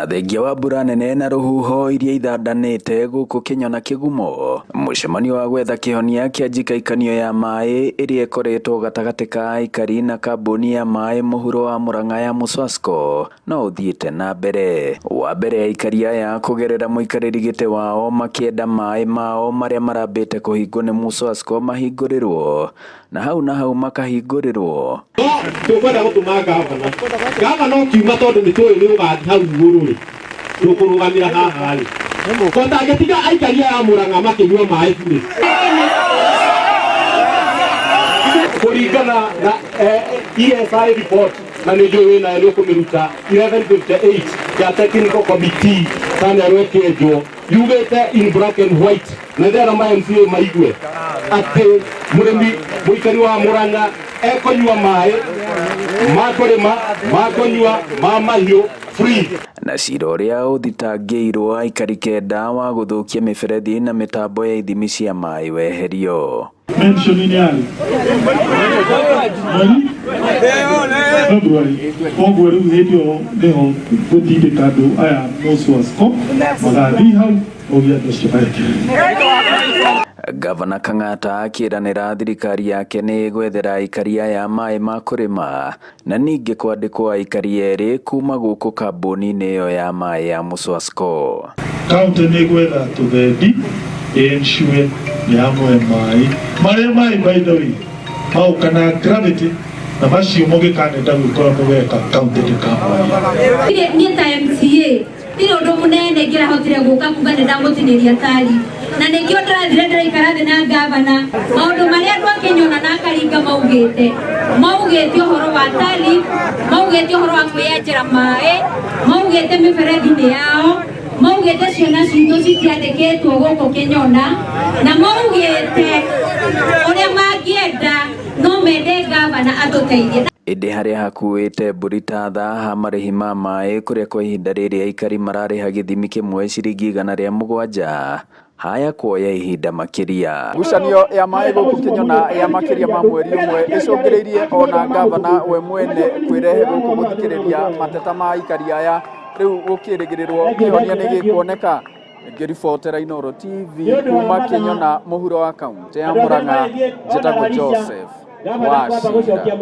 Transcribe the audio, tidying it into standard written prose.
Thengia wa mbura nene na rũhuho iria ithandanĩte gũkũ Kĩnyona Kĩgumo, mũcemanio wa gwetha kĩhonia kĩa njikaikanio ya maĩ ĩrĩa ĩkoretwo gatagatĩ ka aikari na kambuni ya maĩ mũhuro wa Murang'a ya Muswasco no ũthiĩte na mbere. Wa mbere aikari aya kũgerera mũikarĩri gĩtĩ wao makĩenda maĩ mao marĩa marambĩte kũhingwo nĩ Muswasco mahingũrĩrwo na hau makahingũrĩrwo. No tũkwenda gũtũma gavana, gavana ũkiuma tondũ nĩ tũĩ nĩ ũgathiĩ hau igũrũ rĩ, ndũkũrũgamĩra haha rĩ, kotangĩtiga aikari aya a Murang'a makĩnyua maĩ burĩ. Kũringana na ESI report na nĩ njũĩ wĩnayo nĩ ũkũmĩruta 1158 ya technical committee kana ĩrwekĩenjwo yugĩte in black and white na ndĩrenda ma MCA maigue atĩ mũrĩmi mũikari wa Murang'a ekũnyua maĩ ma kũrĩma, ma kũnyua, ma mahiũ free. Na cira ũrĩa ũthitangĩirwo aikari kenda wa gũthũkia mĩberethi na mĩtambo ya ithimi cia maĩ weherio. Mention-inĩ yarĩ mweri February, koguo rĩu hĩndĩ ĩyo nĩho gũtindĩka andũ aya Muswasco magathiĩ hau ũgĩa andũ acio marekererio. Gavana Kang'ata akĩranĩra thirikari yake nĩ ĩgwethera aikari aya maĩ ma kũrĩma na ningĩ kwandĩkwo aikari erĩ kuma gũkũ kambuni-inĩ ĩyo ya maĩ ya Muswasco. Kaunti nĩ ĩgwetha tũthendi ensure nĩ yamũhe maĩ marĩa maĩ, by the way, maũka na gravity na macio mũgĩkanenda gwĩkora mũgeka kaunti ndĩkamũria. Niĩ ta MCA ndirĩ ũndũ mũnene ingĩrahotire gũka kuga nĩ ndamũtinĩria tari, na nĩkĩo ndĩrathire ndĩraikara thĩ na gavana. Maũndũ marĩa andũ a Kĩnyona na Karinga maugĩte ũhoro wa tari, maugĩte ũhoro wa kwĩyenjera maĩ, maugĩte mĩberethi nĩ yao, maugĩte ciana citũ citiandĩkĩtwo gũkũ Kĩnyona, na maugĩte ũrĩa mangĩenda no mende gavana atũteithie. Ĩndĩ harĩa hakuĩte mbũri ta tha ha marĩhi ma maĩ kũrĩa kwa ihinda rĩrĩ aikari mararĩha gĩthimi kĩmwe ciringi 107 haya kuoya ihinda makĩria. Ngucanio ya maĩ gũkũ Kĩnyona ya makĩria ma mweri ũmwe ĩcũngĩrĩirie ona gavana we mwene kwĩrehe gũkũ gũthikĩrĩria mateta ma aikari aya. Rĩu gũkĩrĩgĩrĩrwo kĩhonia nĩ gĩkuoneka. Ngĩribotera Inooro TV kuma Kĩnyona mũhuro wa kaunti ya Murang'a, njĩtagwo Joseph Wachira.